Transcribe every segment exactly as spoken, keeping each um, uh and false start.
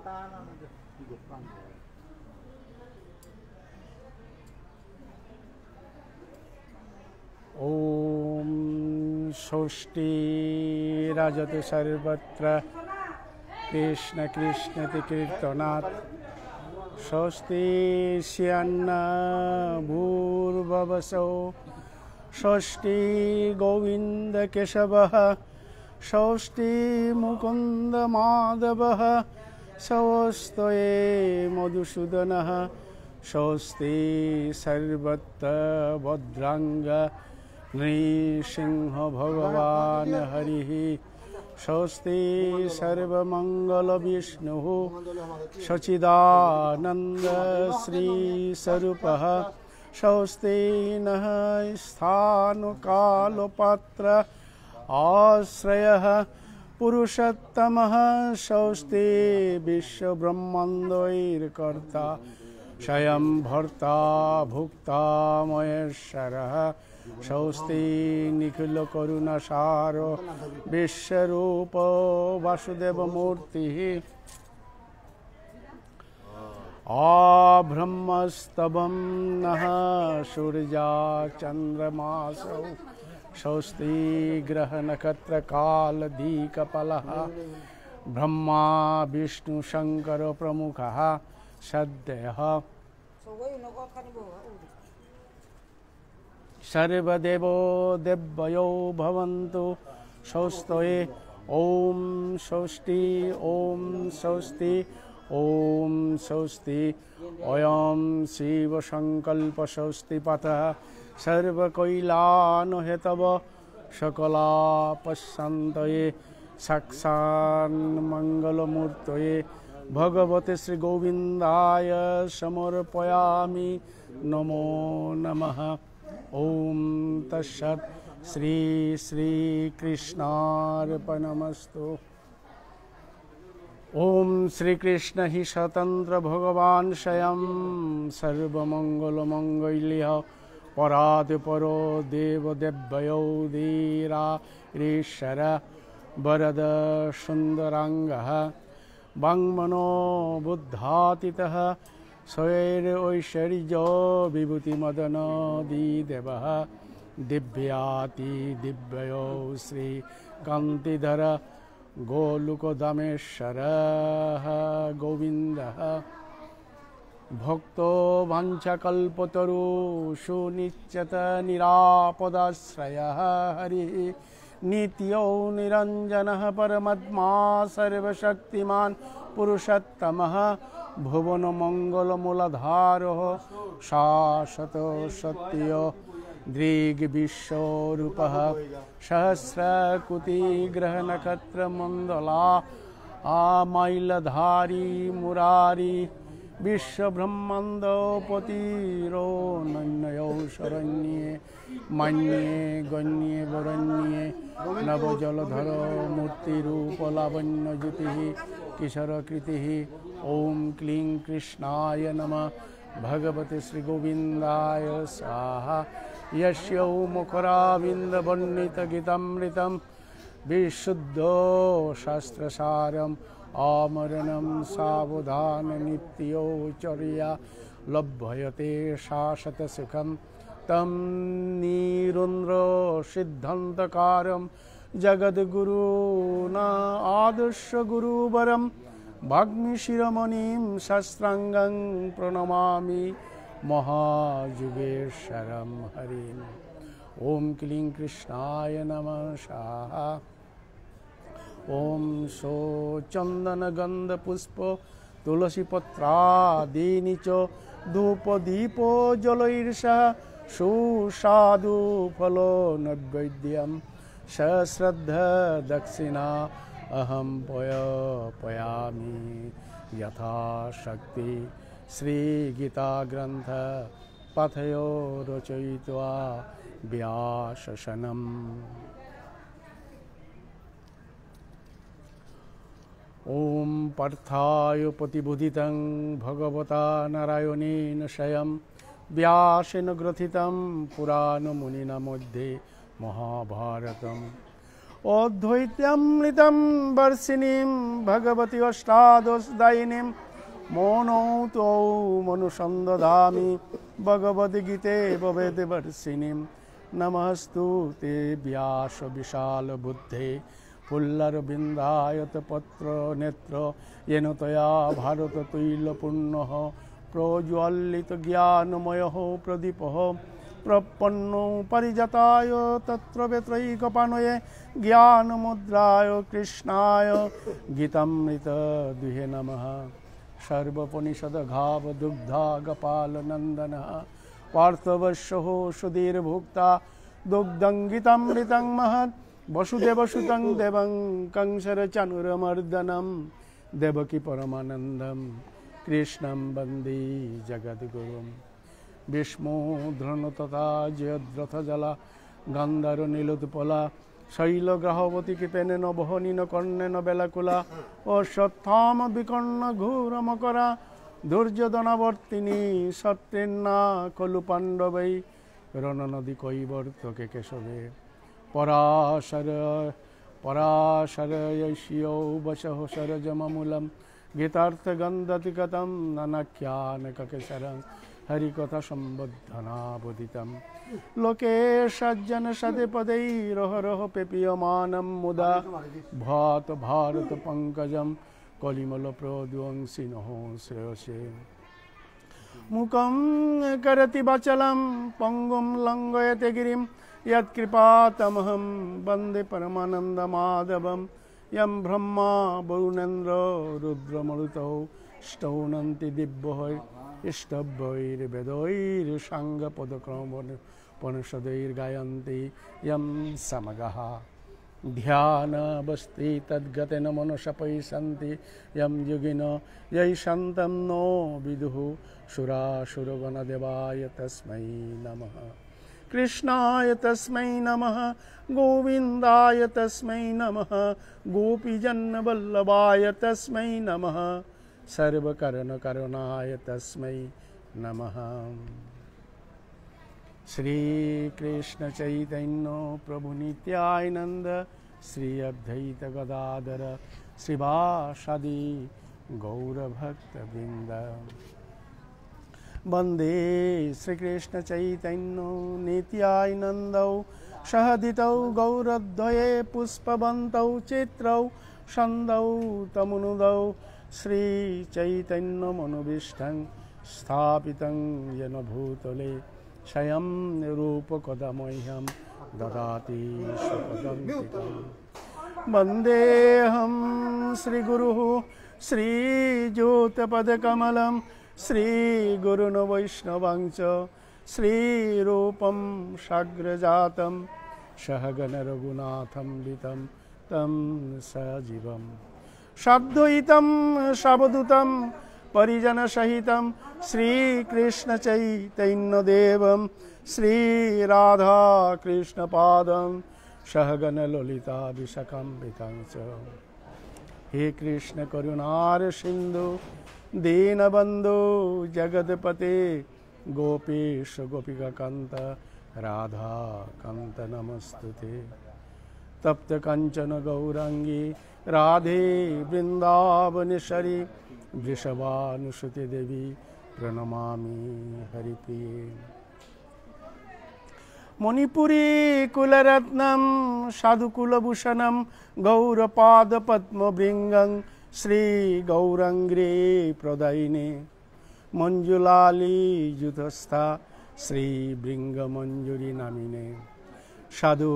ॐ स्वस्ति राजतु सर्वत्र कृष्ण कृष्णति कीर्तनात्। स्वस्ति श्रियान्न भूर्भवसौ। स्वस्ति गोविन्द केशवः। स्वस्ति मुकुन्द माधवः। स्वस्ति मधुसूदनः। स्वस्ति सर्वत्र भद्राङ्ग नृसिंह भगवान हरिः। स्वस्ति सर्वमङ्गल विष्णुः सच्चिदानन्द श्री स्वरूपः। स्वस्ति नः स्थान काल पात्र आश्रयः पुरुषोत्तमः। स्वस्ति विश्व ब्रह्माण्डैर्कर्ता स्वयं भर्ता भुक्ता महेश्वरः। स्वस्ति निखिल करुणा सार विश्वरूप वासुदेव मूर्तिः। आब्रह्मस्तवं नः सूर्या चन्द्रमासौ। स्वस्ति ग्रह नक्षत्र काल दिक्पालः। ब्रह्मा विष्णु शंकर प्रमुखः सद्यः। सर्वदेवो देवयो भवन्तु। स्वस्ति। ॐ स्वस्ति। ॐ स्वस्ति। ॐ स्वस्ति। अयं शिव संकल्प स्वस्ति पाठः सर्व कल्याण हेतव सकलापशान्तये साक्षान्मङ्गलमूर्तये भगवते श्रीगोविन्दाय समर्पयामि। नमो नमः। ॐ तत्सत्। श्री श्री कृष्णार्पणमस्तु। ॐ श्रीकृष्ण हि स्वतन्त्र भगवान् स्वयं सर्वमङ्गलमङ्गल्यः परात् परो देव देव्यौ धीरारीश्वर वरद सुन्दराङ्गः वाङ्मनो बुद्धातीतः स्वैरैश्वर्यविभूतिमदनोदिदेवः दिव्याति दिव्यौ श्रीकान्तिधर गोलुकधामेश्वरः गोविन्दः। भक्तो वाञ्छाकल्पतरुषु नित्यतनिरापदाश्रयः हरिः नित्यो निरञ्जनः परमात्मा सर्वशक्तिमान् पुरुषोत्तमः भुवनमङ्गलमूलाधारः शाश्वतसत्यो दृग्विश्वरूपः सहस्रकोटिग्रहनक्षत्रमण्डला आ माइलधारी मुरारी विश्वब्रह्माण्डपतिरोऽनन्यौ शरण्ये मान्ये गण्ये वरण्ये नवजलधरमूर्तिरूपलावण्यज्योतिः किशोरकृतिः। ॐ क्लीं कृष्णाय नमः। भगवते श्रीगोविन्दाय स्वाहा। यस्यौ मुखराविन्दमण्डितगीतामृतं विशुद्धशास्त्रसारं अमरं सावधाननित्योच्चर्या लभ्यते शाश्वतसुखं। तं निरुन्द्रसिद्धान्तकारं जगद्गुरुना आदर्शगुरुवरं वाग्मीशिरोमणिं साष्टाङ्गं प्रणमामि महायोगेश्वरं हरिम्। ॐ क्लीं कृष्णाय नमः स्वाहा। ॐ सो चन्दनगन्धपुष्प तुलसीपत्रादीनि च धूपदीपजलैर्सह सुसादुफलनैवेद्यं सश्रद्धा दक्षिणा अहं पय पयामि। यथाशक्ति श्रीगीताग्रन्थ पाठयो रचयित्वा व्याससनम्। ॐ पार्थाय प्रतिबोधितं भगवता नारायणेन स्वयं व्यासेन ग्रथितं पुराणमुनिना मध्ये महाभारतम्। অদ্বৈতামৃতম বর্ষিণীম ভগবতী অষ্টাদশ দায়িনীম মনৌতৌ মনুসন্দধামি ভগবদ্গীতে ভবেদ বর্ষিণীম। নমস্তু তে ব্যাস বিশাল বুদ্ধে পুল্লারবিন্দায়ত পত্র নেত্র। যেন তয়া ভারত তৈল পূর্ণ প্রজ্বলিত জ্ঞানময় প্রদীপ প্রপন্ন পারিজাতায় তত্রবেত্রৈকপাণয়ে জ্ঞান মুদ্রায় কৃষ্ণায় গীতামৃত দুহে নমঃ। সর্বোপনিষদ গাব দুগ্ধা গোপাল নন্দন পার্থবৎসহ সুধীর ভোক্তা দুগ্ধং গীতামৃতং মহৎ বসুদেব সুতং দেবং কংসর চানুরমর্দনম দেবকী পরমানন্দম কৃষ্ণম বন্দে জগদ্গুরুম। ভীষ্ম দ্রোণ তথা জয়দ্রথ জলা গান্ধার নীলোৎপলা শৈলগ্রাহবতী কৃপেন নবহনীন কর্ণেন বেলাকুলা অশ্বত্থাম বিকর্ণ ঘোর মকরা দুর্যোধনাবর্তিনী সত্রেন্না খলু পাণ্ডবৈ রণনদী কৈবর্তকে কেশবে পরাশর পরাশরয়সিয়ৌ বচঃ সরজমমূলম গীতার্থগন্ধতিকতম নানাখ্যানককেশরং হরিকথা সম্বদ্ধনাবদিতম। লোকে সজ্জন সদে পদৈরহরহ পেপীয়মানম মুদা ভত ভারত পঙ্কজম কলিমল প্রদুয়ং সিনহ শ্রেয়সে। মুখং করতি বাচালম পঙ্গুম লঙ্ঘয়তে গিরিম। যৎকৃপা তমহম বন্দে পরমানন্দ মাধবম। যম ব্রহ্মা বরুণেন্দ্র রুদ্রমরুতৌ স্তৌনন্তি দিব্যহৈ ইষ্টভৈর্বেদৈর সাঙ্গ পদক্রম পনসদৈর্গায়ন্তি যম সামগাহা। ধ্যানাবস্থিতদ্গতেন মনসা পৈশান্তি যম যোগিন। যৈ শান্তম ন বিদুঃ সুরাসুরগণদেবায় তস্মৈ নমঃ। কৃষ্ণায় তস্মৈ নমঃ। গোবিন্দায় তস্মৈ নমঃ। গোপীজনবল্লভায় তস্মৈ নমঃ। সর্বকারণকারণায় তস্মৈ নমঃ। শ্রীকৃষ্ণ চৈতন্য প্রভু নিত্যানন্দ শ্রী অদ্বৈত গদাধর শ্রীবাসাদি গৌরভক্তবৃন্দ। বন্দে শ্রীকৃষ্ণ চৈতন্য নিত্যানন্দৌ সহোদিতৌ গৌরদ্বয়ে পুষ্পবন্তৌ চিত্রৌ সন্দৌ তমনুদৌ শ্রীচৈতন্যমনোভীষ্টং স্থাপিতং যেন ভূতলে স্বয়ং রূপ কদা মহ্যং দদাতি স্বপদান্তিকম। বন্দেহং শ্রীগুরুঃ শ্রীযুতপদকমলম শ্রীগুরুন বৈষ্ণবাংচ শ্রীরূপম সাগ্রজাতম সহগণ রঘুনাথম বিতম তম সজীবম সাদ্বৈতম সাবধূতম পরিজন সহিতম শ্রীকৃষ্ণ চৈতন্য দেবম শ্রীরাধা কৃষ্ণ পাদম সহগণ ললিতা বিশাখান্বিতাংচ। হে কৃষ্ণ করুণার সিন্ধু দীনবন্ধু জগৎপতে গোপেশ গোপিকাকান্ত রাধাকান্ত নমস্তুতে। তপ্ত কাঞ্চন গৌরাঙ্গী রাধে বৃন্দাবনেশ্বরী বৃষভানুসুতে দেবী প্রণমামি হরিপ্রিয়ে। মণিপুরী কুলরত্নম সাধু কুলভূষণম গৌরপাদ পদ্মভৃঙ্গং শ্রী গৌরাঙ্গী প্রদায়িনী মঞ্জুলালী যুতস্থা শ্রী ভৃঙ্গ মঞ্জুরী নামিনে সাধু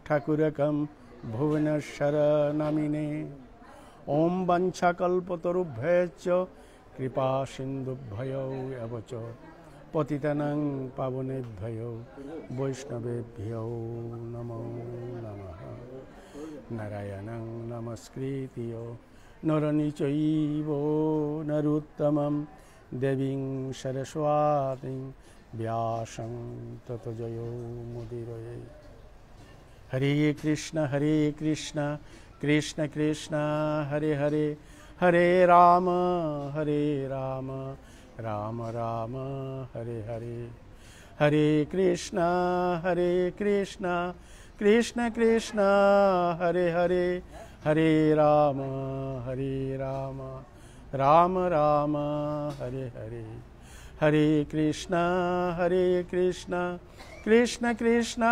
ঠাকুরকম ভুবনেশ্বর নামিনে। ওম বাঞ্ছাকল্পতরুভ্যশ্চ কৃপা সিন্ধুভ্যো এব চ পতিতানাং পাবনেভ্যো বৈষ্ণবেভ্যো নমো নমঃ। নারায়ণং নমস্কৃত্য নরং চৈব নরোত্তমম দেবীং সরস্বতীং ব্যাসং ততো জয়মুদীরয়েৎ। হরে কৃষ্ণ হরে কৃষ্ণ কৃষ্ণ কৃষ্ণ হরে হরে, হরে রাম হরে রাম রাম রাম হরে হরে। হরে কৃষ্ণ হরে কৃষ্ণ কৃষ্ণ কৃষ্ণ হরে হরে, হরে রাম হরে রাম, রাম রাম হরে হরে, হরে কৃষ্ণ হরে কৃষ্ণ, কৃষ্ণ কৃষ্ণ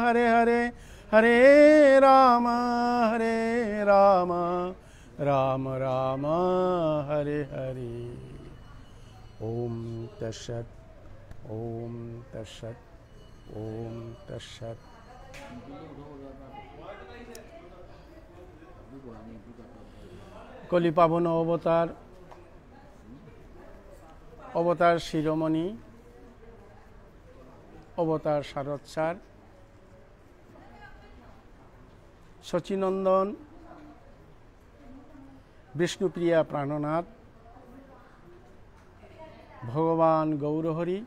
হরে হরে, হরে রাম হরে রাম, রাম রাম হরে হরে। ওম তৎসৎ, ওম তৎসৎ, ওম তৎসৎ। কলিপাবন অবতার, অবতার শিরোমণি, অবতার সারদসার, শচীনন্দন, বিষ্ণুপ্রিয়া প্রাণনাথ, ভগবান গৌরহরি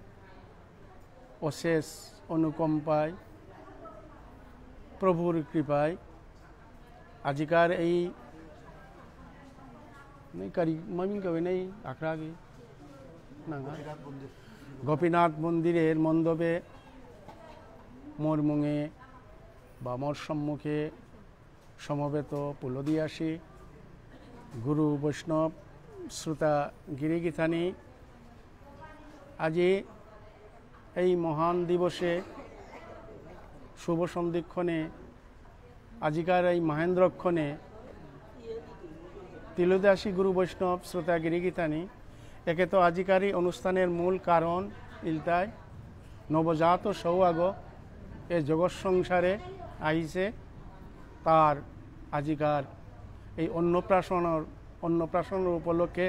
অশেষ অনুকম্পায়, প্রভুর কৃপায় আজিকার এই নেই কারি মামিন কবে নেই আখড়া কি নাঙা গোপীনাথ মন্দিরের মণ্ডপে মোর মুঙে বা মোর সম্মুখে সমবেত পুলদিয়াসী গুরু বৈষ্ণব শ্রোতা গিরিগিথানি, আজি এই মহান দিবসে শুভ সন্ধিক্ষণে আজিকার এই মহেন্দ্রক্ষণে তিলদাসী গুরু বৈষ্ণব শ্রোতা গিরিগিথানি, একে তো আজিকার এই অনুষ্ঠানের মূল কারণ ইলতাই নবজাত সৌভাগ্য এ জগৎ সংসারে আইছে, তার আজিকার এই অন্নপ্রাশনর, অন্নপ্রাশনর উপলক্ষে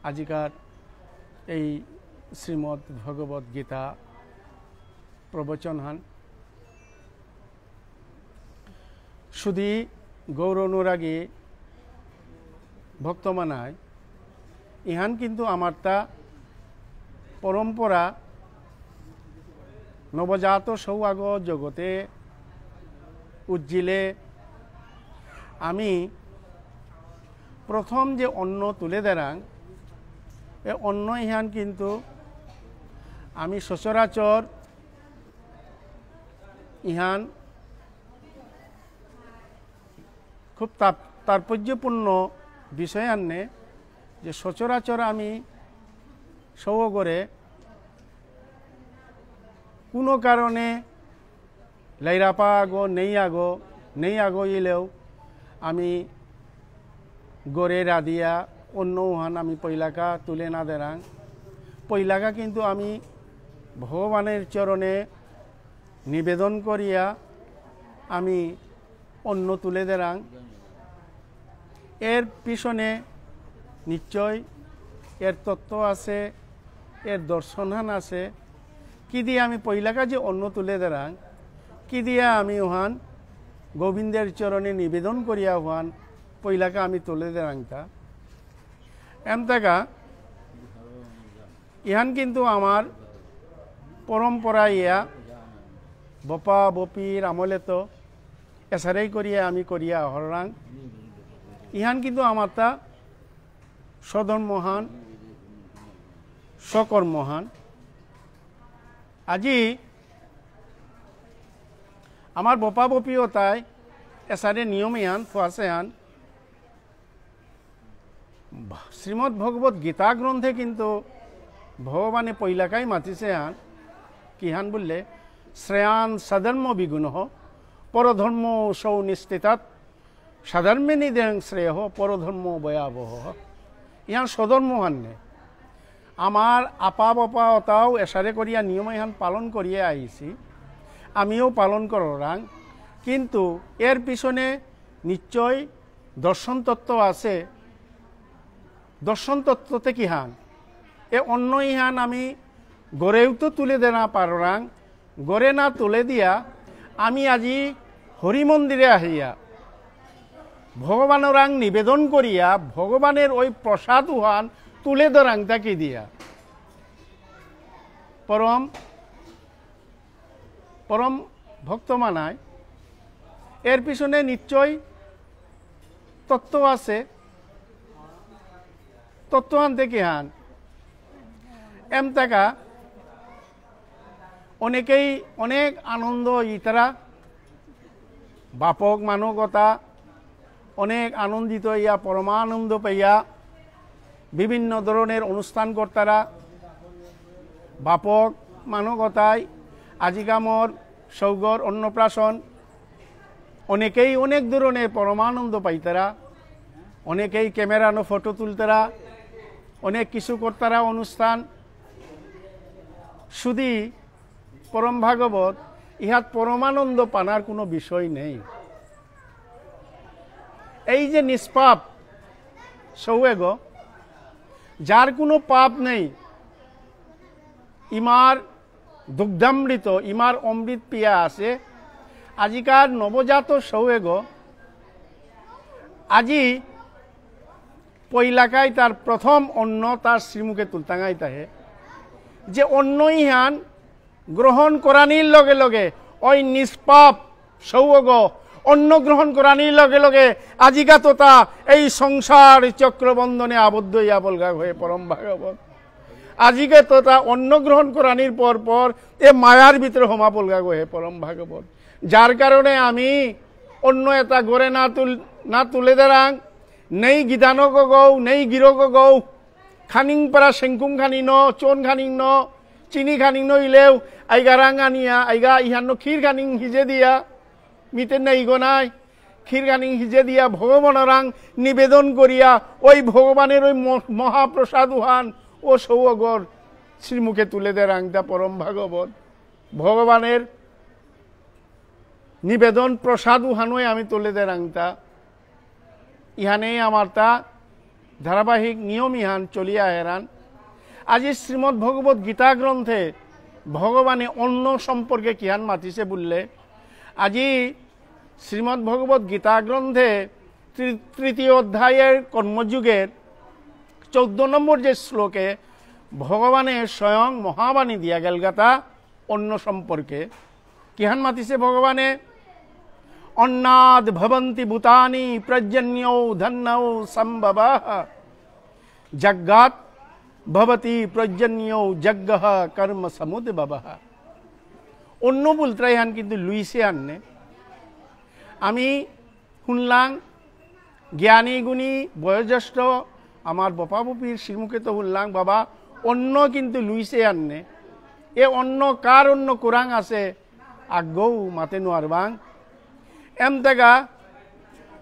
আজিকার এই শ্রীমদ্ ভগবত গীতা প্রবচনহান। শুধু গৌর অনুরাগী ভক্ত মানায়, ইহান কিন্তু আমারতা পরম্পরা। নবজাত সৌভাগ্য জগতে উজ্জিলে আমি প্রথম যে অন্ন তুলে দেরাং, এ অন্ন ইহান কিন্তু আমি সচরাচর ইহান খুব তাপ-, তাৎপর্যপূর্ণ বিষয় আননে যে সচরাচর আমি সৌগরে কোনো কারণে লাইরাপা আগো, নেই আগো, নেই আগো ইলেও আমি গরে রাধিয়া অন্ন উহান আমি পৈলাকা তুলে না দেরাং। পৈলাকা কিন্তু আমি ভগবানের চরণে নিবেদন করিয়া আমি অন্ন তুলে দেরাং। এর পিছনে নিশ্চয় এর তত্ত্ব আছে, এর দর্শনহান আছে। কি দিয়া আমি পৈলাকা যে অন্ন তুলে দেরাং, কি দিয়া আমি ওহান গোবিন্দের চরণে নিবেদন করিয়া ওহান পৈলাকা আমি তুলে দেরাংতা। এমতাকা ইহান কিন্তু আমার পরম্পরা ইয়া, বপা বপির আমলে তো এসারেই করিয়া আমি করিয়া হরাং। ইহান কিন্তু আমারতা স্বধর্মহান, স্বকর্মহান। আজি আমার বপা বপিও তাই এসারে নিয়ম ইহান, ফুয়াসে হান। শ্রীমদ্ ভগবত গীতা গ্রন্থে কিন্তু ভগবানে পৈলাকাই মাতিছে হান, কিহান বুললে, শ্রেয়ান স্বধর্ম বিগুণ, পরধর্ম সৌ নিষ্ঠিতাৎ, স্বধর্মে নিধেয়ং শ্রেয়ঃ, পরধর্ম ভয়াবহ। ইয়ান স্বধর্ম হান্নে। আমার আপা বাপা অতাও এসারে করিয়া নিয়ম এহান পালন করিয়া আইছি, আমিও পালন কররাং। কিন্তু এর পিছনে নিশ্চয় দর্শন তত্ত্ব আছে। দর্শন তত্ত্বতে কিহান? এ অন্ন ইহান আমি গরেও তো তুলে দেনা পাররাং, গরে না তুলে দিয়া আমি আজি হরি মন্দিরে আহিয়া ভগবানরাং নিবেদন করিয়া ভগবানের ওই প্রসাদ উহান তুলে ধরাং তাকে দিয়া। পরম, পরম ভক্ত মানায়, এর পিছনে নিশ্চয় তত্ত্ব আছে। তত্ত্ব আনতে কি হান? এমতাকা অনেকেই অনেক আনন্দ ইতারা বাপক মানু কথা অনেক আনন্দিত ইয়া পরমানন্দ পাইয়া বিভিন্ন ধরনের অনুষ্ঠান করতারা। বাপক মানু কথায় আজিকামর সৌগর অন্নপ্রাশন অনেকেই অনেক ধরনের পরমানন্দ পাইতারা। অনেকেই ক্যামেরানো ফটো তুলতারা, অনেক কিছু করতারা অনুষ্ঠান। শুধু পরম ভাগবত ইহাত পরমানন্দ পানার কোনো বিষয় নেই। এই যে নিষ্পাপ সৌগ, যার কোনো পাপ নেই, ইমার দুগ্ধামৃত, ইমার অমৃত পিয়া আছে। আজিকার নবজাত সৌগ, আজি পৈলাকাই তার প্রথম অন্ন তার শ্রীমুখে তুলতাঙাই তাহে, যে অন্ন ইহান গ্রহণ করানির লগে লগে ওই নিষ্পাপ সৌগ অন্ন গ্রহণ করানির লগে লগে আজিকা তোতা এই সংসার চক্রবন্ধনে আবদ্ধ ইয়া বলগা হয়ে পরম ভাগবত। আজিকে তোতা অন্ন গ্রহণ করানির পর পর এ মায়ার ভিতরে হমা বলগা হয়ে পরম ভাগবত। যার কারণে আমি অন্ন এটা গড়ে না তুল-, না তুলে দেরাং, নেই গিদানক গৌ, নেই গিরক গৌ, খানিং পারা সেংকুম খানি ন, চোন খানিং ন, চিনি খানিং ন ইলেও, আইগা রাং আনিয়া, আইগা ইহান ন ক্ষীর খানিং হিজে দিয়া, মিতে নেই গো নাই, ক্ষীর খানিং হিজে দিয়া ভগবান রাং নিবেদন করিয়া, ওই ভগবানের ওই ম-, মহাপ্রসাদ উহান, ও সৌগর শ্রীমুখে তুলে দে রাংতা পরম ভাগবত। ভগবানের নিবেদন প্রসাদ উহানই আমি তুলে দে রাংতা। ইহানেই আমার তা ধারাবাহিক নিয়ম ইহান চলিয়া আহেরান। আজি শ্রীমদ্ ভগবত গীতা গ্রন্থে ভগবানে অন্ন সম্পর্কে কিহান মাতিছে বুললে, আজি শ্রীমদ্ ভগবত গীতা গ্রন্থে তৃ-, তৃতীয় অধ্যায়ের কর্মযোগের চৌদ্দ নম্বর যে শ্লোকে ভগবানে স্বয়ং মহাবাণী দিয়া গেলগাতা অন্ন সম্পর্কে। কিহান মাতিছে ভগবানে? "অন্নাদ ভবন্তি ভূতানি পর্জন্যো ধন্যো সম্ভবঃ। যজ্ঞাৎ ভবতি পর্জন্যো যজ্ঞঃ কর্ম সমুদ্ভবঃ।" অন্ন বুলতারা ইহান কিন্তু লুইসে আননে। আমি শুনলাং, জ্ঞানী গুণী বয়োজ্যেষ্ঠ আমার বপা বপির শ্রীমুখে তো শুনলাং, বাবা, অন্ন কিন্তু লুইসে আননে। এ অন্ন কার অন্ন কুরাং আছে, আগৌ মাতে নোয়ারবাং। এমতেগা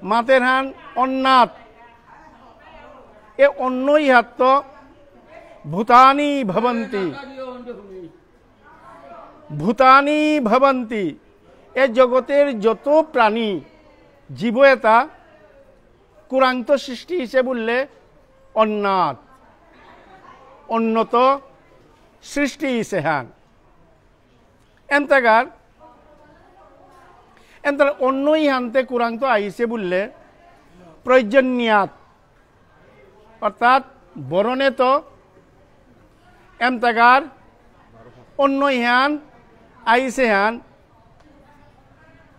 মাতেরহান অন্নাত। এ অন্ন ইহাত্ত ভূতানি ভবন্তি। ভূতানি ভবন্তি। এ জগতের যত প্রাণী, জীব এতা কুরাংত সৃষ্টি হিসে বুললে অন্নাত। অন্নত সৃষ্টি হিসেহান। এমতাগার, এমতার অন্ন ইহানতে কুরাংত আহিসে বুললে পর্জন্যাত। অর্থাৎ বরণে তো এমতাগার অন্ন ইহান আহিসেহান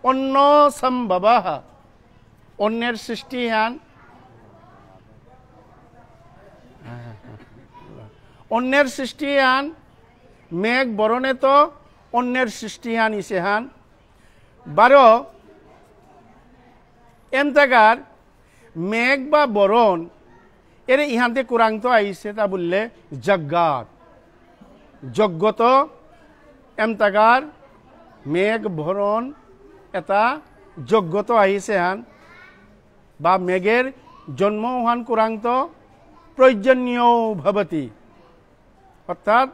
অন্ন সম্ভবঃ। অন্নের সৃষ্টি হান, অন্নের সৃষ্টি হান, মেঘ বরণে তো অন্নের সৃষ্টি হান ইসে হান। বারো, এমতাগার মেঘ বা বরণ, এরে ইহানতে কুরাংত আহিসে তা বুললে যজ্ঞাত। যজ্ঞত এমতাগার মেঘ বরণ এতা যজ্ঞত আহিসে হান, বা মেঘের জন্ম উহান কুরাংত পর্জন্যো ভবতি। অর্থাৎ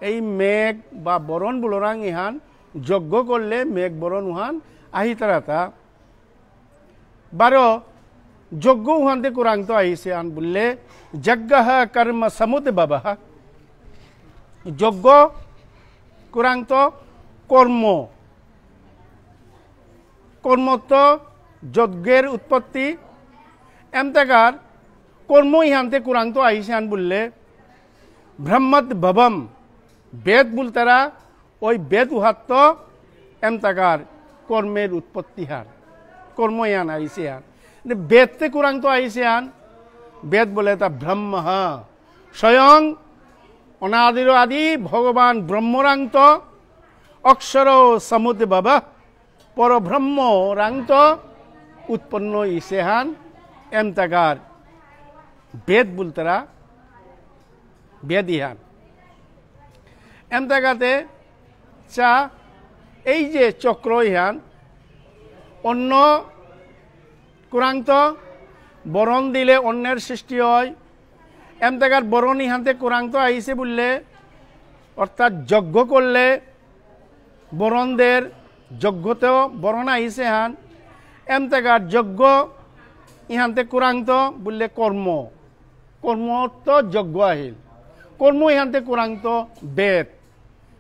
এই মেঘ বা বরণ বুলরাং ইহান যজ্ঞ করলে মেঘ বরণ উহান আহিতারাতা। বারো, যজ্ঞ উহানতে কুরাংত আহিসে আন বুললে, যজ্ঞঃ কর্ম সমুদ্ভবঃ। যজ্ঞ কুরাংত কর্ম, কর্মত্ত যজ্ঞের উৎপত্তি। এমতাগার কর্ম ইহানতে কুরাংত আহিসে আন বুললে, ব্রহ্মোদ্ভবম। বেদ বুলতারা ওই বেদ উহাত্ত এমতাগার কর্মের উৎপত্তি হান, কর্ম ইয়ান আহিসে হান। মানে বেদতে কুরাংত আহিসে হান, বেদ বুলে তা ব্রহ্ম, স্বয়ং অনাদির আদি ভগবান ব্রহ্মরাংত অক্ষর সমুদ্ভব। পরব্রহ্ম রাংত উৎপন্ন ইসেহান এমতাকার বেদ বুলতারা বেদ ইহান। এমতাকাতে চা এই যে চক্র ইহান অন্য কুরাংত বরণ দিলে অন্যের সৃষ্টি হয়। এমতাকার বরণ ইহানতে কুরাংত আইসে বুললে, অর্থাৎ যজ্ঞ করলে বরণদের যজ্ঞতেও বরণ আইসে হান। এমতাকার যজ্ঞ ইহানতে কুরাংত বুললে কর্ম, কর্মত্ত যজ্ঞ আহিল। কর্ম ইহানতে কুরাংত বেদ,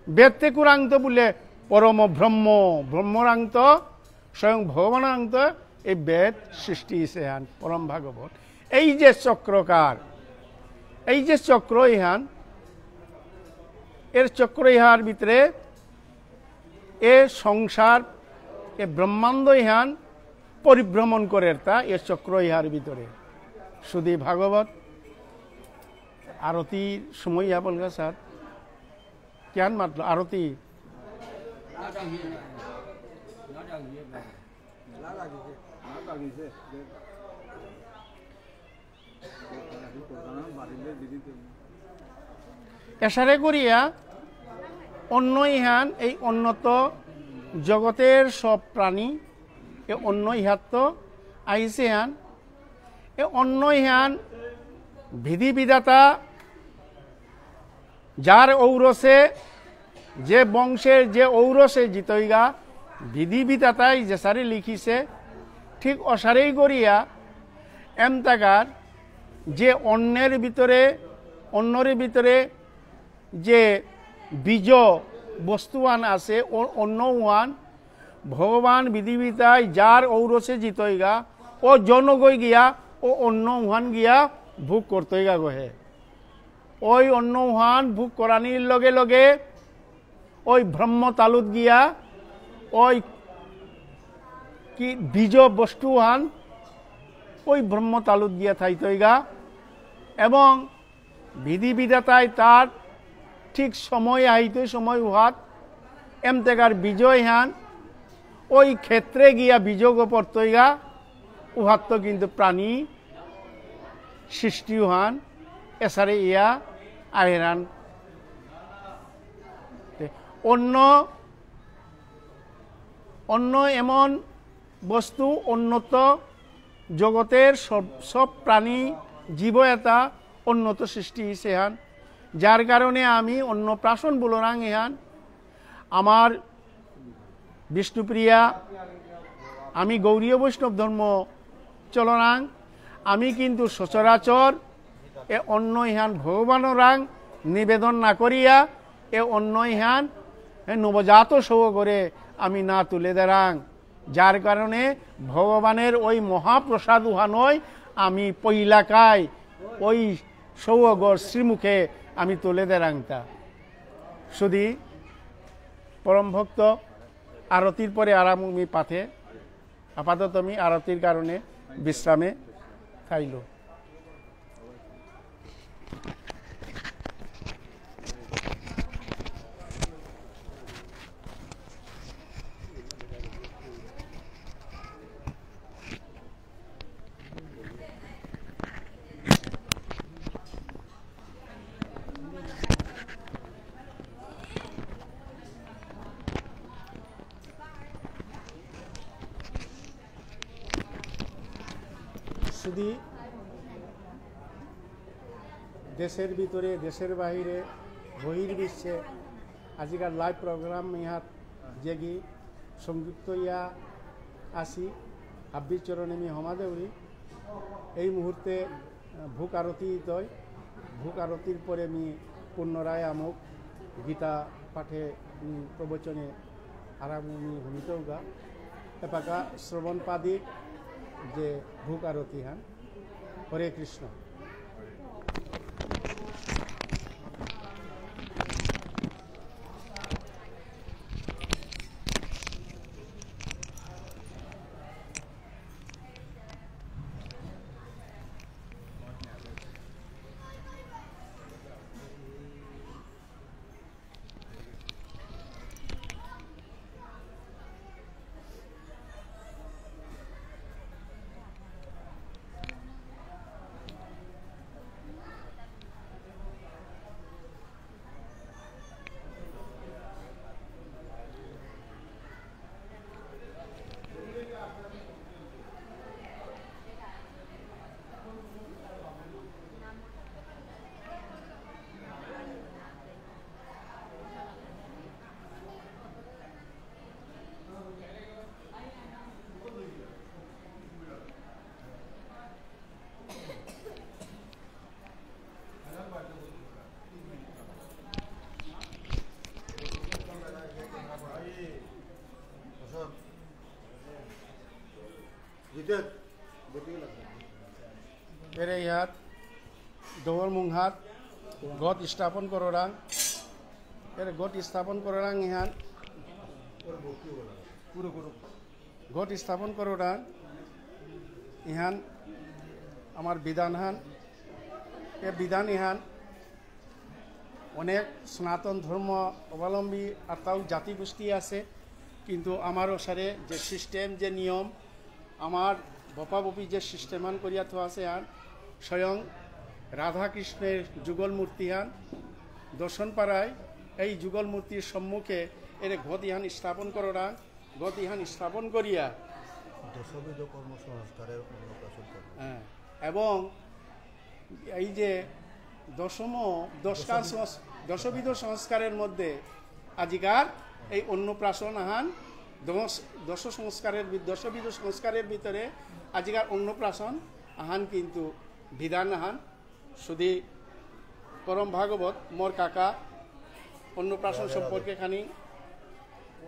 বেদতে কুরাংত বুললে পরম ব্রহ্ম, ব্রহ্মরাংত স্বয়ং ভগবানাংত এই বেদ সৃষ্টি ইসেহান পরম ভাগবত। এই যে চক্রকার, এই যে চক্র ইহান, এর চক্র ইহার ভিতরে এ সংসার, এ ব্রহ্মাণ্ড ইহান পরিভ্রমণ করের তা এ চক্র ইহার ভিতরে। শুধু ভাগবত আরতির সময় ইয়া বলগা স্যার, কিয়ান মাতলো আরতি। এসারে করিয়া অন্ন ইহান এই অন্নত জগতের সব প্রাণী এ অন্ন ইহাত্ত আইসে হান। এ অন্ন ইহান বিধি বিধাতা যার ঔরসে, যে বংশের যে ঔরসে জিতইগা, বিধি বিধাতাই যেসারে লিখিছে, ঠিক অসারেই করিয়া এমতাকার যে অন্নের ভিতরে, অন্নর ভিতরে যে বীজ বস্তুহান আছে, অ-, অন্ন উহান ভগবান বিধি বিধাতাই যার ঔরসে জিতইগা, ও জনগই গিয়া, ও অন্ন উহান গিয়া ভোগ করতইগা গহে। ওই অন্ন উহান ভোগ করানির লগে লগে ওই ব্রহ্ম তালুত গিয়া ওই কি বীজ বস্তু উহান ওই ব্রহ্ম তালুত গিয়া থাইতইগা এবং বিধি বিধাতাই তার ঠিক সময় আইতে সময় উহাত এমতেকার বীজ ইহান ওই ক্ষেত্রে গিয়া বীজগ পড়তইগা উহাত্ত কিন্তু প্রাণী সৃষ্টি উহান এসারে ইয়া আহেরান। তে অন্ন, অন্ন এমন বস্তু অন্নত জগতের সব, সব প্রাণী জীব এটা অন্নত সৃষ্টি ইসেহান, যার কারণে আমি অন্নপ্রাশন বুলরাং এহান। আমার বিষ্ণুপ্রিয়া, আমি গৌড়ীয় বৈষ্ণব ধর্ম চলরাং, আমি কিন্তু সচরাচর এ অন্ন ইহান ভগবানরাং নিবেদন না করিয়া এ অন্ন ইহান এ নবজাত সৌগরে আমি না তুলে দেরাং, যার কারণে ভগবানের ওই মহাপ্রসাদ উহানই আমি পইলাকাই ওই সৌগর শ্রীমুখে আমি তুলে দেরাংতা। শুধু পরম ভক্ত আরতির পরে আরাম মি পাঠে, আপাতত আমি আরতির কারণে বিশ্রামে থাইল। শুধু দেশের ভিতরে, দেশের বাইরে, বহির্বিশ্বে আজিকার live program ইহাত যেগি সংযুক্ত ইয়া আসি, হাব্বির চরণে মি হমা দেউরি। এই মুহূর্তে, আহ, ভোগ আরতি তৈ, ভোগ আরতির পরে মি পুনরায় আমুক গীতা পাঠে, মি প্রবচনে আরাম মি হুনিতৌগা। এপাকা শ্রবণ পাদিক যে ভোগ আরতি হান। হরে কৃষ্ণ। হাত, ডহর মুংহাত, ঘট স্থাপন কররাং। এরে ঘট স্থাপন কররাং ইহান। ঘট স্থাপন কররাং ইহান আমার বিধানহান। এ বিধান ইহান অনেক সনাতন ধর্ম অবলম্বী আতাও জাতিগোষ্ঠী আছে, কিন্তু আমার ওসারে যে সিস্টেম, যে নিয়ম, আমার বপা বপি যে সিস্টেমহান করিয়া থোয়া আছে, আর স্বয়ং রাধাকৃষ্ণের যুগল মূর্তিহান দর্শন পারায়। এই যুগল মূর্তির সম্মুখে এরে ঘট ইহান স্থাপন কররাং, ঘট ইহান স্থাপন করিয়া দশবিধ কর্ম সংস্কারের অন্নপ্রাশন করবে। হ্যাঁ, এবং এই যে দশম, দশকার দশবিধ। সংস-, দশবিধ সংস্কারের মধ্যে আজিকার এই অন্নপ্রাশন আহান দশ, দশ সংস্কারের ভি-, দশবিধ সংস্কারের ভিতরে আজিকার অন্নপ্রাশন আহান কিন্তু বিধান আহান। শুধু পরম ভাগবত মোর কাকা অন্নপ্রাশন রাধে রাধে। সম্পর্কে খানি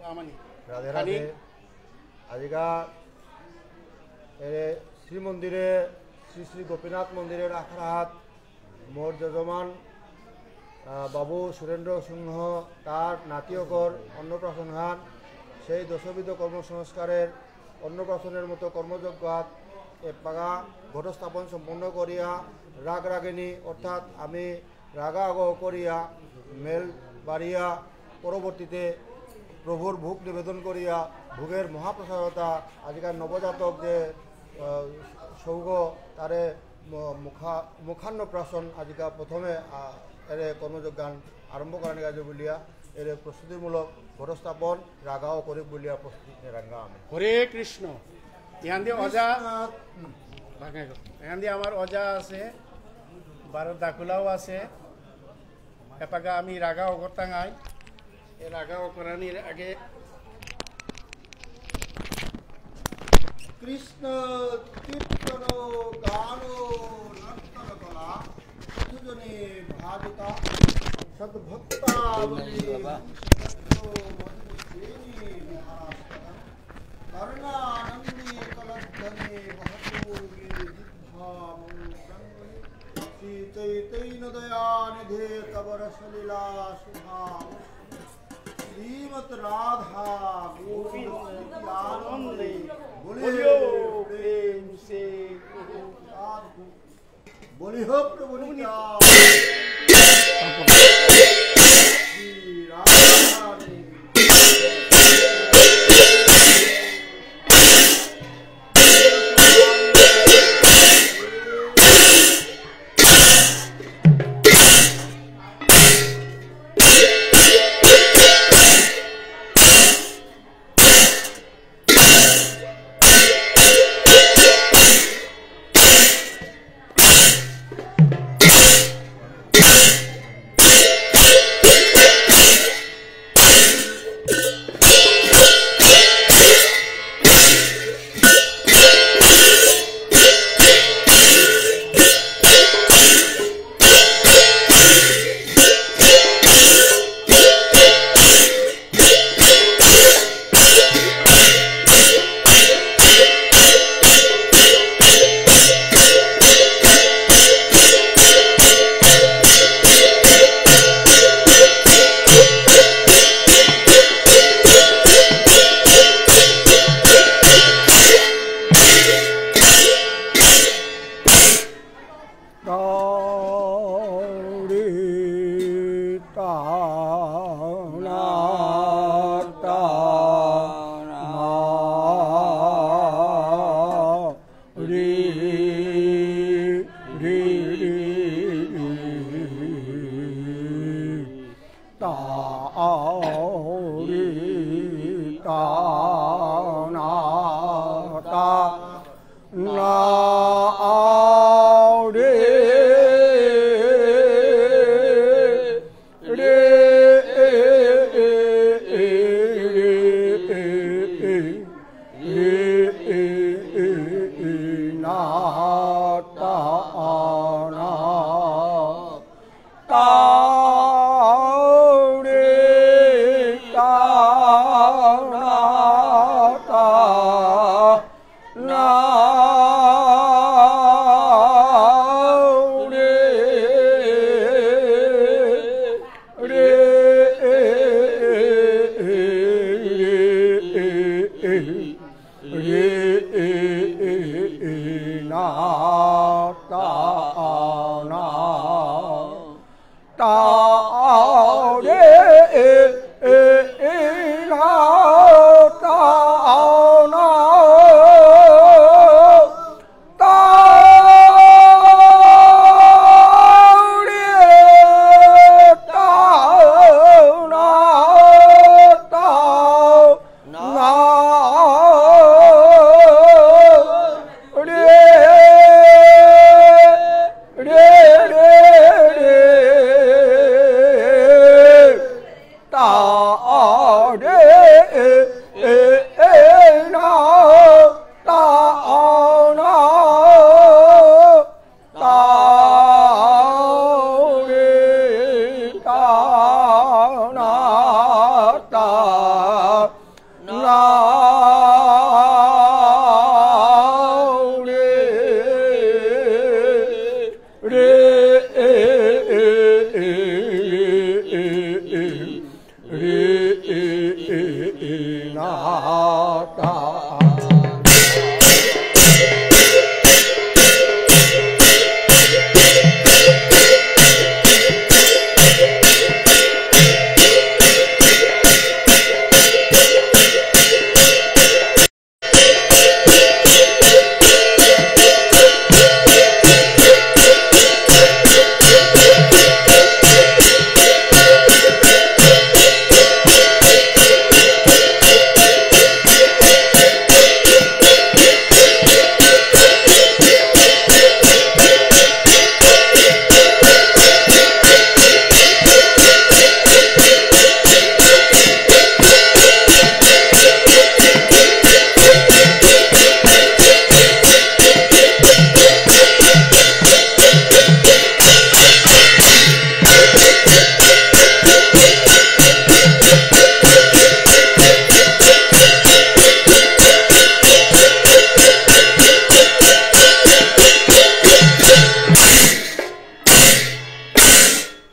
আমানি রাধে খানি রাধে। আজিকা এরে শ্রী মন্দিরে, শ্রী শ্রী গোপীনাথ মন্দিরের আখড়াহাত মোর যজমান, আহ, বাবু সুরেন্দ্র সিংহ তার নাতিয়কর অন্নপ্রাশন হান, সেই দশবিধ কর্ম সংস্কারের অন্নপ্রাশনের মতো কর্মযজ্ঞ হাত এপাগা ঘটস্থাপন সম্পন্ন করিয়া রাগ রাগিনী অর্থাৎ আমি রাগা আগ করিয়া মেল বাড়িয়া পরবর্তীতে প্রভুর ভোগ নিবেদন করিয়া ভোগের মহাপ্রসাদতা আজিকার নবজাতক যে, আহ, সৌগ তারে ম-, মুখা-, মুখান্নপ্রাশন আজিকা প্রথমে, আহ, এরে কর্মযজ্ঞান আরম্ভ করানি কাজে বুলিয়া এরে প্রস্তুতিমূলক ঘটস্থাপন রাগাও করে বুলিয়া প্রস্তুতি নেরাঙ্গা আমি। হরে কৃষ্ণ। এহান দি অজা, কৃষ্ণ। এহান দি আমার অজা আছে, বারো দাকুলাও আছে। এপাকা আমি রাগা অকরতাঙাই। এ রাগা অকরানির আগে কৃষ্ণ কীর্তন গান নর্তন কলা, সাধুজনে ভাবিতা সদ্ভক্তাবলী, শ্রীমদ্ মধুসূদনী বিহারাস্পদম। কর্ণানন্দী কলধ্বনি বহতু গিরিগিরি। শ্রী চৈতন্য দয়ানিধে তব রসলীলা শোভা। শ্রীমৎ রাধা গোবিন্দ নিত্যানন্দে। বলিও প্রেম সে। সাধু। বলিহ প্রভু নিত্যানন্দ। শ্রী রাধা রাধে। তারে না, তা না, তারে, তা না, তা না, রে, রে, রে, রে। তারে না, তা না, তারে, তা না, তা না, রে, রে, রে, না, তা।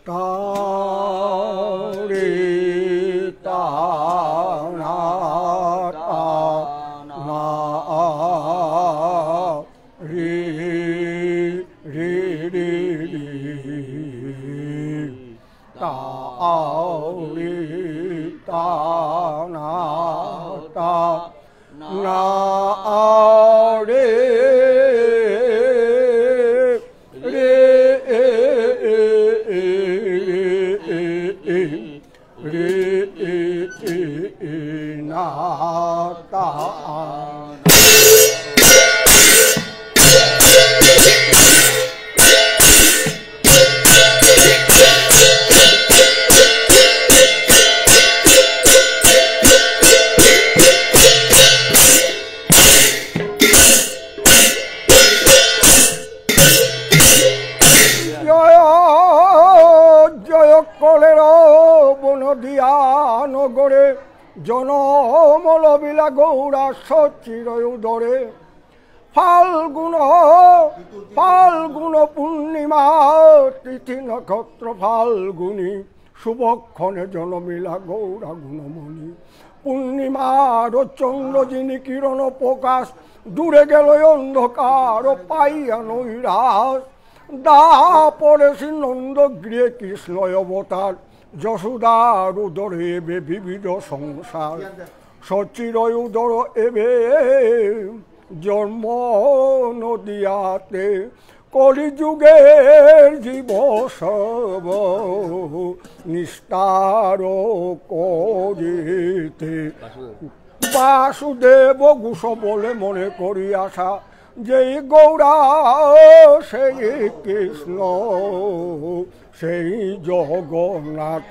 তারে, তা না, তা না, রে, রে, রে, রে। তারে, তা না, তা না, রে, রে, রে, না, তা। জয়, জয় কলের বন দিয়া নগরে, জনম লভিলা গৌরা সচির উদরে। ফাল্গুন, ফাল্গুন পূর্ণিমা, তিথি নক্ষত্র ফাল্গুনী, শুভক্ষণে জনমিলা গৌরা গুণমণি। পূর্ণিমার চন্দ্র যিনি কিরণ প্রকাশ, দূরে গেল অন্ধকার পাইয়া নৈরাশ। দ্বাপরে শ্রী নন্দ গৃহে কৃষ্ণ অবতার, যশোদার উদরে এবে বিবিধ সংসার। সচির উদর এবে জন্ম নদিয়াতে, কলিযুগের জীব সব নিস্তার করিতে। বাসুদেব গোস বলে মনে করি আশা, যেই গৌরা সেই কৃষ্ণ সেই জগন্নাথ।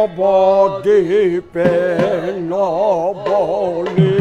নবদ্বীপে নবনী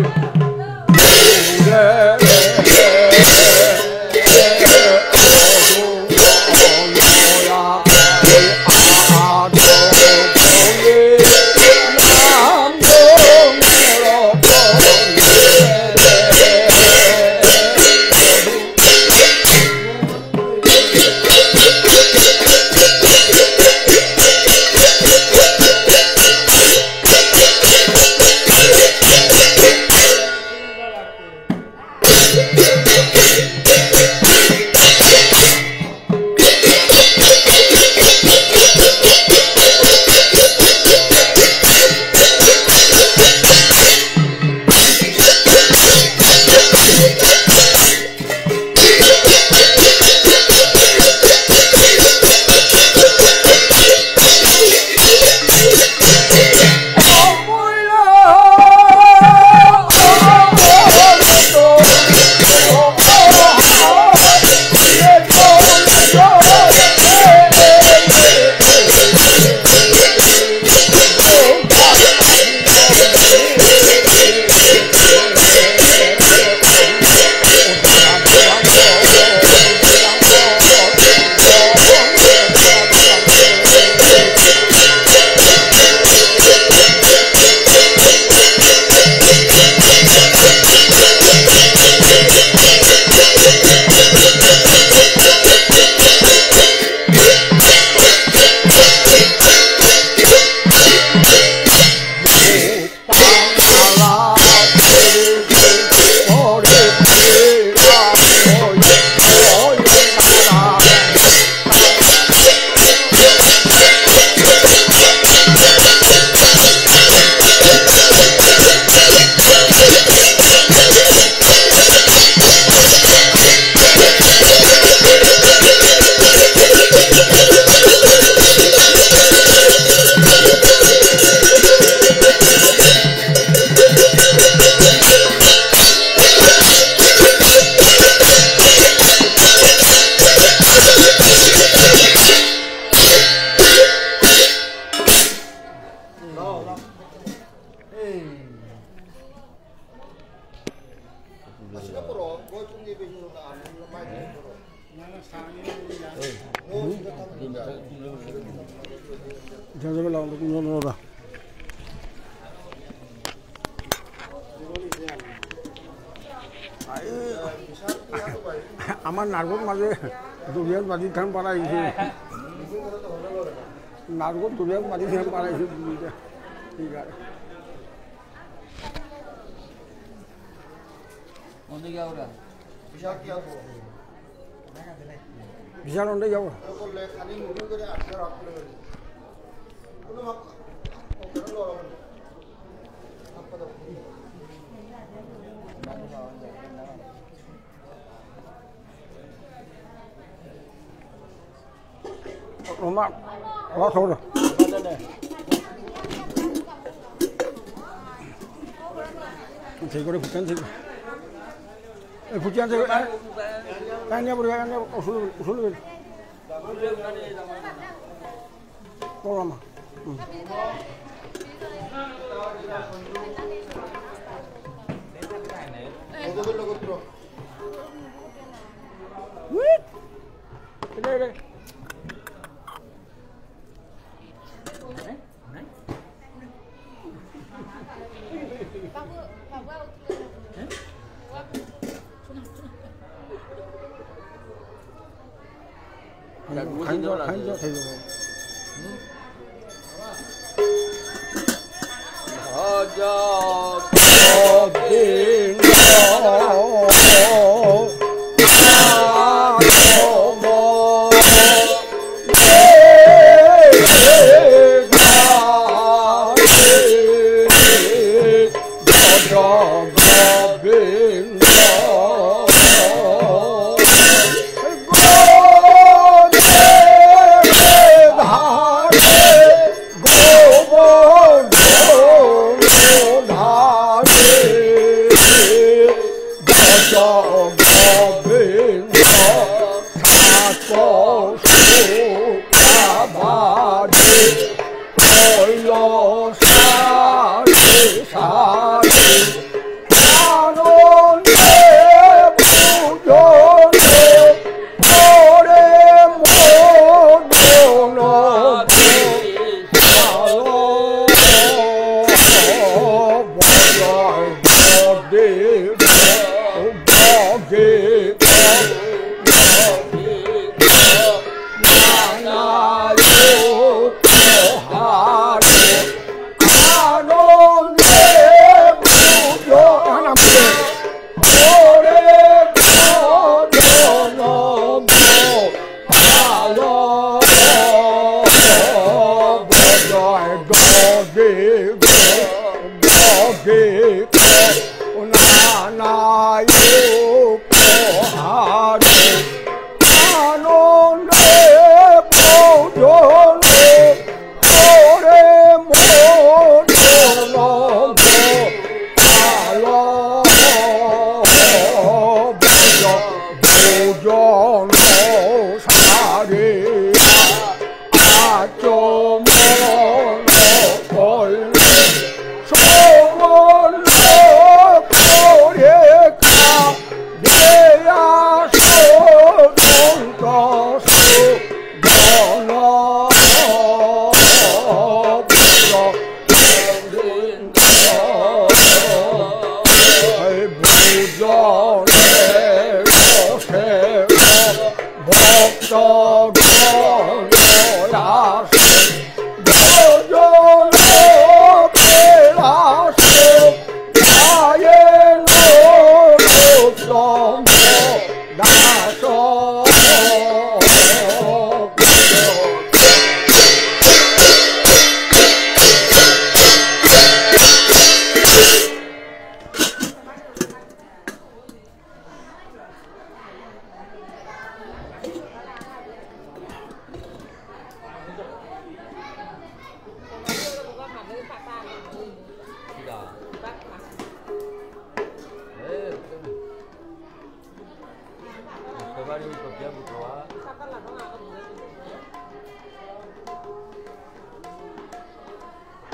আমার নার্ভর মাঝে দুনিয়ার মাঝে ধান পাড়া হয়েছে। নার্ভর দুনিয়ার মাঝে ধান পাড়া হয়েছে। ঠিক আছে। বিশাল অন্ডে যাবো। রমা, রস হলো। সেই করে ফুটান সেই করে। এই ফুটান সেই করে। এই, এই নিয়ে পড়ে, এই নিয়ে উসুল, উসুল। ও রমা। হুম।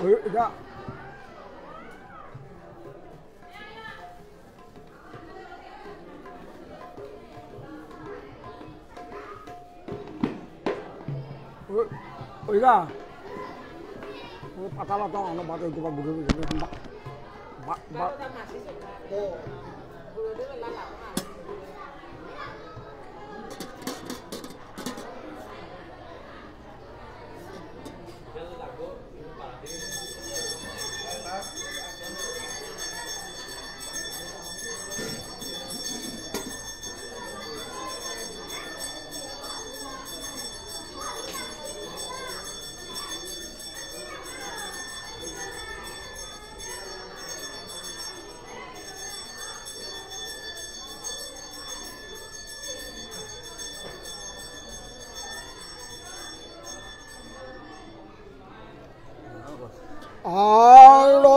ওই, এটা। ওই, ওইগা। ও পাতা পাতা, আমার বাটে গোবা ঘুরে ঘুরে, বা-, বা-, বা-,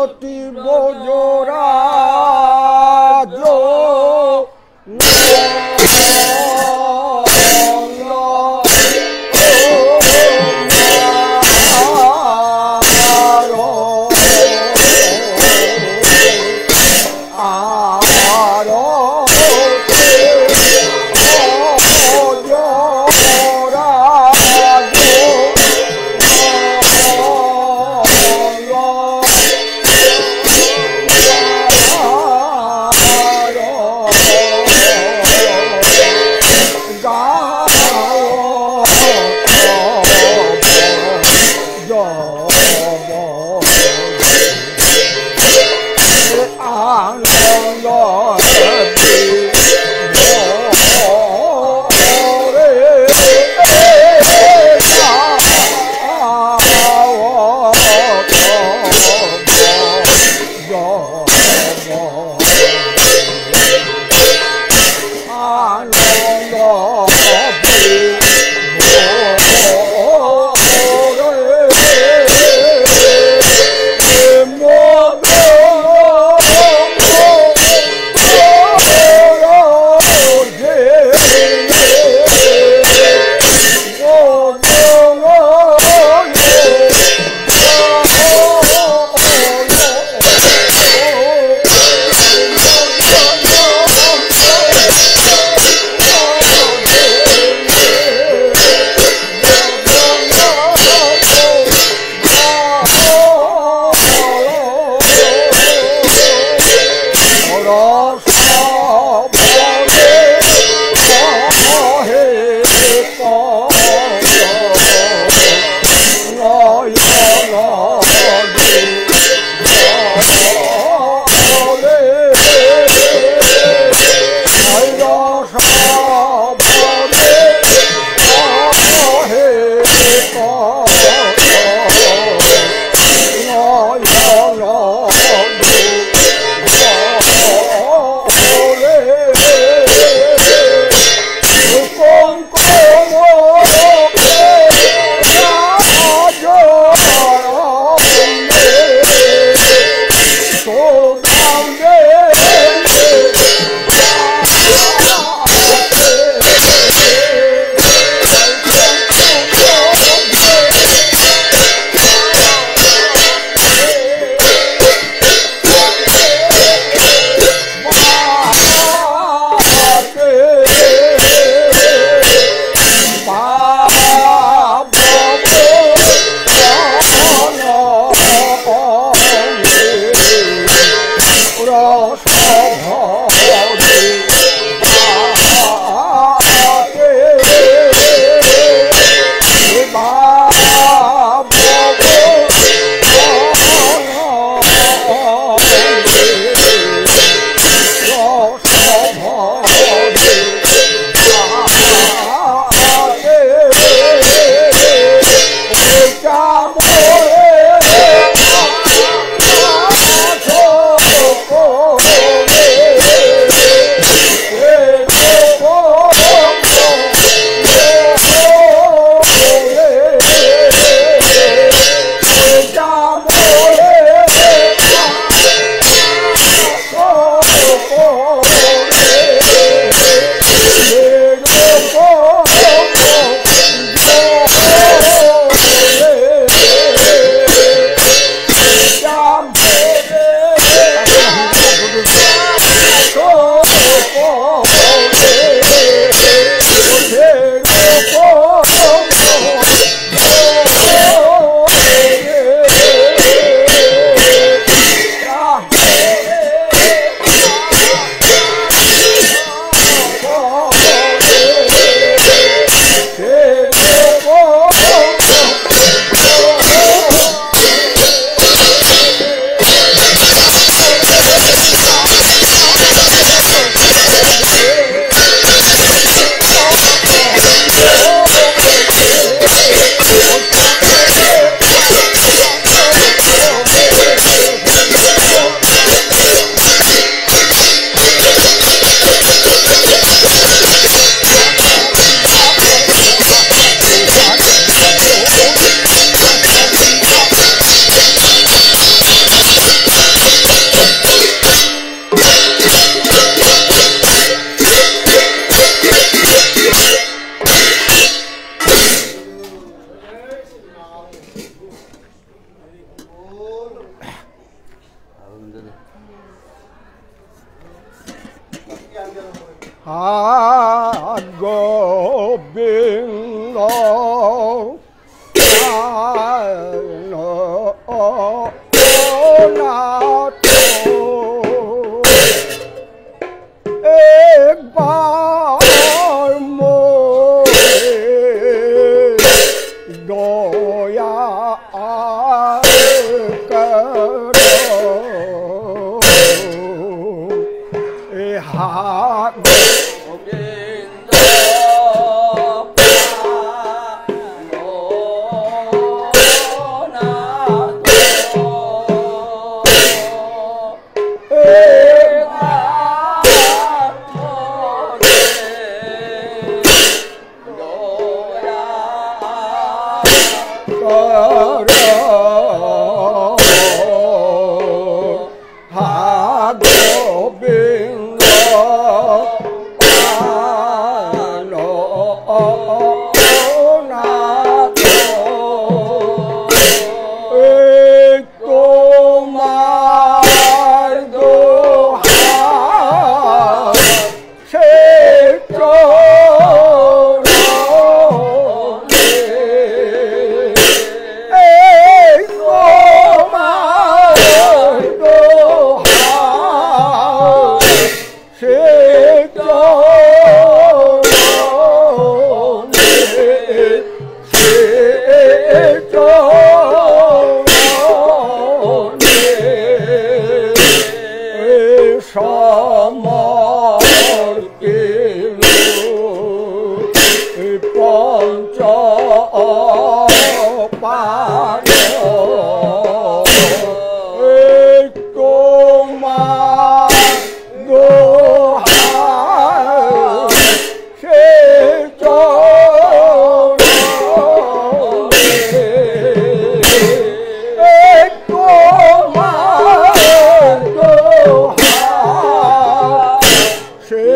আরতি বজরাজ। হা গোবিন্দ, প্রাণনাথ, একবার মোরে দয়া করো। এ হা গোবিন্দ, প্রাণনাথ, এ মা মোরে দয়া করো। হা গোবিন্দ, প্রাণনাথ, এই তোমার দোহাই, সে চরণে, এই তোমার দোহাই, সে চরণে, সে চরণে সমর্পিলু পঞ্চ প্রাণ। এই তোমার দোহাই, সে চরণে, এই তোমার দোহাই, সে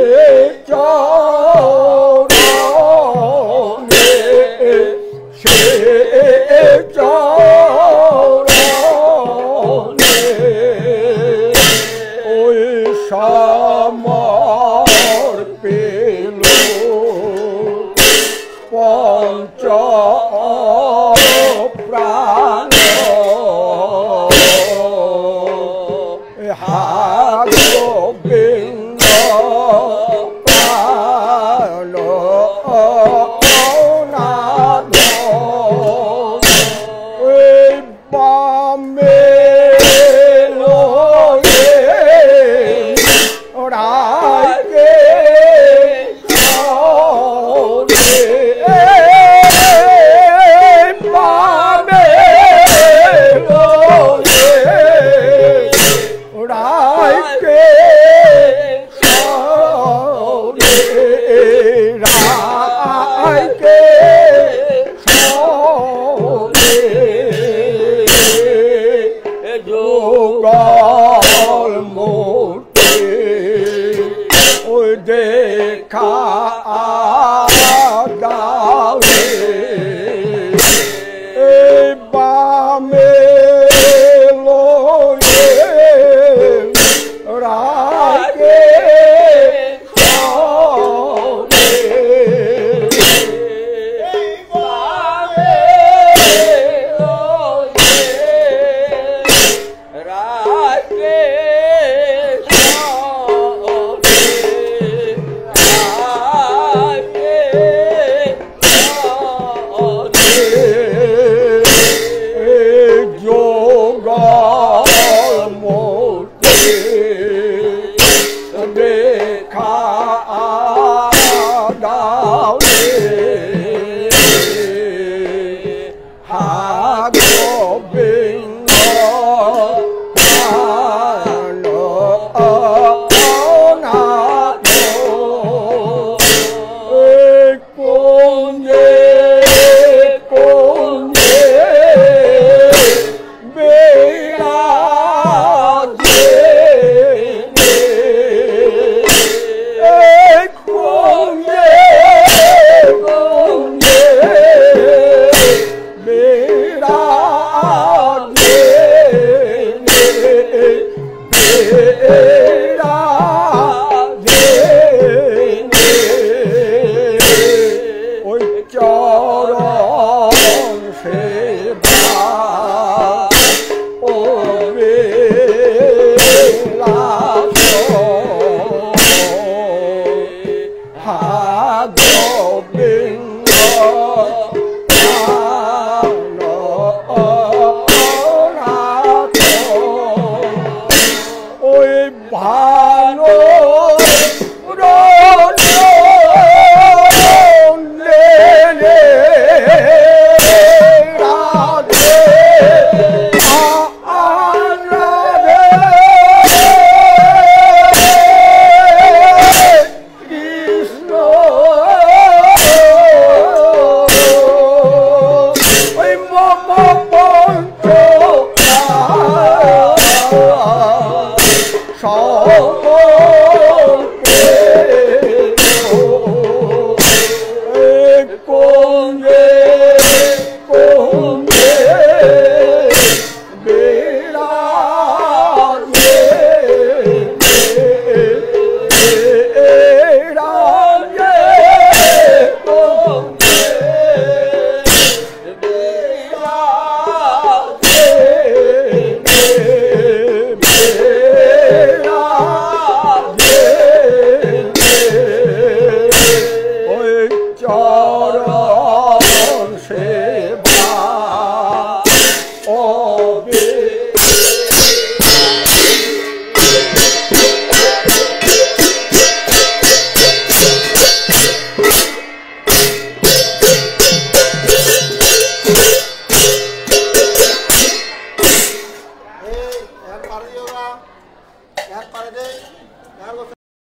চরণে, সে চরণে, ওই সমর্পিলু পঞ্চ প্রাণ। হা গোবিন্দ, প্রাণনাথ, এই বামে লয়ে রাইকে চরণে, বামে লয়ে রাইকে চরণে, রাইকে চরণে, যুগল মূর্তি ওই দেখা দাও রে। এই বামে লয়ে রাইকে চরণে, এই বামে লয়ে রাইকে চরণে, রাইকে চরণে, যুগল মূর্তি দেখা দাও রে। হা গোবিন্দ, প্রাণনাথ, এই কুঞ্জে কুঞ্জে বিরাজিনে, এই কুঞ্জে কুঞ্জে বিরাজিনে, বিরাজিনে। Chara